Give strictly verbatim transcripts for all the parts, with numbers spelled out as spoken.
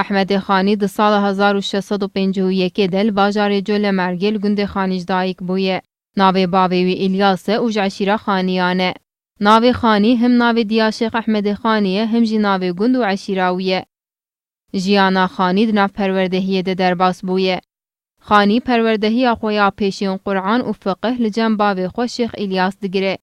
Ehmedê Xanî di sala hezar û şeş sed û pêncî û yekê de li bajarê Colemêrgê li gundê Xanî ji dayik bûye. Navê bavê wî Îlyas e û ji eşîra Xaniyan e. Navê Xanî him navê diya Şêx Ehmedê Xanî ye, him jî navê gund û eşîra wî ye. Jiyana Xanî di nav perwerdehiyê de derbas bûye. Xanî perwerdehiya xwe ya pêşîn Quran û fiqih li cem bavê xwe Şêx Îlyas digire.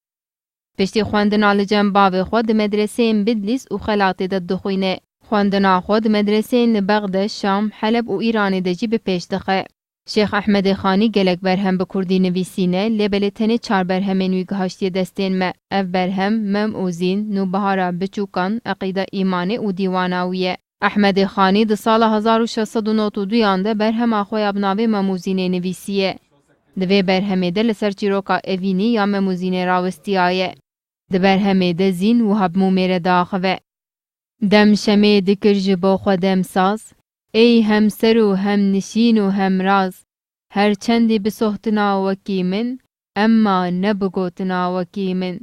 Piştî xwendina li cem bavê xwe di medreseyên Bidlîs û Xelatê de dixwîne. Xwendina xwe di medreseyên li Bexde, Şam, Heleb û Îranê de jî bi pêş dixe. Şêx Ehmedê Xanî gelek berhem bi kurdî nivîsîne, lê belê tenê çar berhemên wî gihaştiye destên me. Ev berhem Mem û Zîn, Nûbihara Biçûkan, Eqîda Îmanê û Dîwana wî ye. Ehmedê Xanî di sala hezar û şeş sed û nod û duyan de berhema xwe ya bi navê Mem û Zînê nivîsiye. Di vê berhemê de li ser çîroka Evînî ya Mem û Zînê rawistiyaye. Di berhemê de Zîn wiha bi mûmê re diaxive. Dem şemê dikir ji bo xwe demsaz, ey hemser û hemnişîn û hemraz, her çendî bisohtina wekî min, emma ne bigotina wekî min.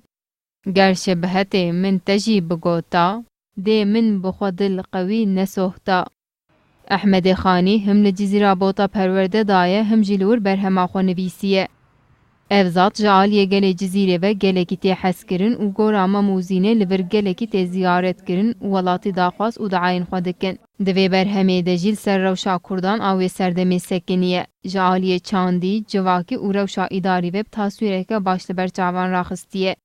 Ger şibhetê min te jî bigota, dê min bi xwe dil qewî nesohta. Ehmedê Xanî him li Cizîra bota perwerde daye, him jî li wir berhema xwe nivîsiye. Ev zat ji aliyê gelê Cizîrê ve gelekî tê hezkirin û gora Mem û Zînê li vir gelekî tê ziyaretkirin û welatî daxwaz û diayên xwe dikin. Di vê berhemê de jî li ser rewşa kurdan a wê serdemê sekiniye. Ji aliyê çandî, civakî û rewşa îdarî ve bi taswîreke baş li ber çavan raxistiye.